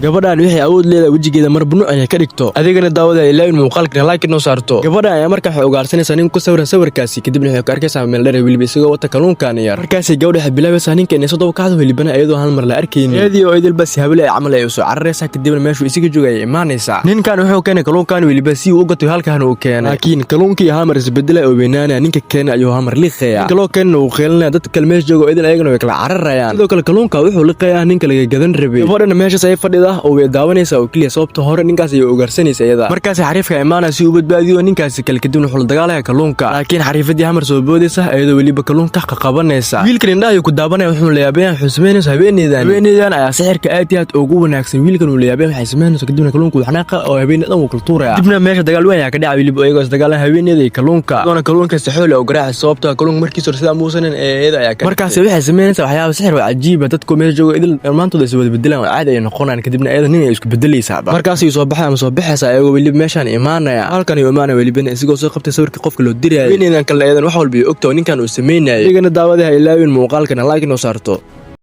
Gabadhan waxay awood leedahay wejigeeda marba nuuc inay ka dhigto. Adigana daawada, ilaawin muuqaalkana like inoo saarto. Gabadhan ayaa markaa waxay ugaarsanaysaa nin ku sawiran sawirkaasi. Kadibna waxay ku arkaysaa meel dheer, weliba isagoo wata kalluunkan yar. Markaasay gabadha waxay bilaabaysaa ninka inay soo daba kacdo, welibana iyadoo hal mar la arkaynin. Iyadii oo idilba si habile ay camal ay usoo cararaysaa, kadibna meeshuu isaga joogay ay imaanaysaa. Ninkan wuxuu keenay kalluunkan weliba si uu u gato, halkan uu keenay, laakiin kalluunkii hal mar isbedelay oo weynaanaya. Ninka keenay ayuu hal mar liqaya. Ninka loo keenana uu qeelinaya. Dadka kale meesha jooga oo idil ayagana way kala cararayaan. Sidoo kale kalluunka wuxuu liqayaa ninka laga gadan rabay. Gabadhana meeshaas ay fadhida oo way daawanaysaa oo keliya, sababta hore ninkaas ayay ugaarsanaysa iyada. Markaas xariifka imaanaya si uu badbaadiyo ninkaasi kale, kadibna wuxuu la dagaalaya kalluunka, laakiin xariifadii hamar soo boodaysa iyadoo weliba kalluunka qaqabanaysa. Wiilkan indhaha ayuu ku daabanaya, wuxuu la yaabaya wuxuu samaynaysa haweeneydan. Haweeneydan ayaa sixirka aad iyo aad ugu wanaagsan. Wiilkan uu la yaabaya waxay samaynaysa. Kadibna kalluunka uu xanaaqa oo haweeney dhan wuu kala tuuraya. Dibna meesha dagaal weyn ayaa ka dhacay, weliba iyagoo isdagaalan haweeneyda iyo kalluunka, iyadoona kalluunka si xooli oo garaacay, sababtoo kalluunka markiis hore sidaa muusanin ee iyada ayaa. Markaasi waxay samaynaysaa waxyaaba sixir oo cajiiba. Dadku meesha jooga idil dhammaantood ay is wada bedelaan oo caadi ay noqonayaan. Kadibna iyada nin ay isku bedelaysaaba. Markaasay soo baxay ama soo baxaysa ayagoo weliba meeshaan imaanaya. Halkan ayuu imaanaya, welibana isagoo soo qabtay sawirka qofka loo dirayay. Haweeneydan kalena iyadan wax walba ay ogta oo ninkan uu samaynayay. Iyagana daawadaha, ilaawin muuqaalkana like inoo saarto.